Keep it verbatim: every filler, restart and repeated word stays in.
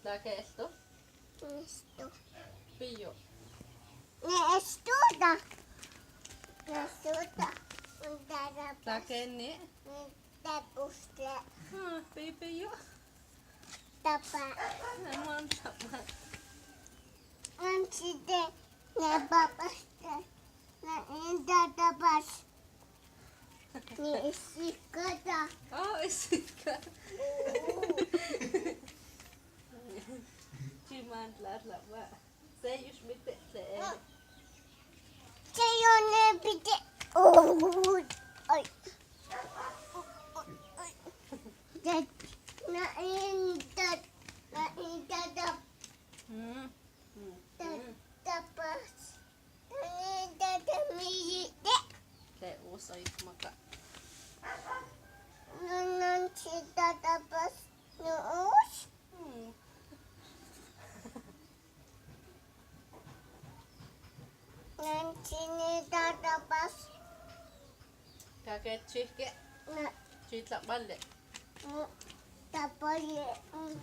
Tåke esto? Esto. Pillo. Ni esto ta. Esto ta. Tåke ni. Tapos la. Ah, pillo. Tapa. Naman tapa. Ang side na papas na. Na inda tapas. Ni isika ta. Oh, isika. Chiman tla tla ba. Sa'yus mite tla. Sa'yus ne pite. Oh. Ay. Dad, na inda, na inda da. Hmm. Hmm. Dad, tapas. Na inda da miyite. Kaya usay maka. Nan, nan si dad tapas nuus. Hmm. Nan sini dad tapas. Kake chihke. Na. Chih tla bale. Hmm. Tapale. Hmm.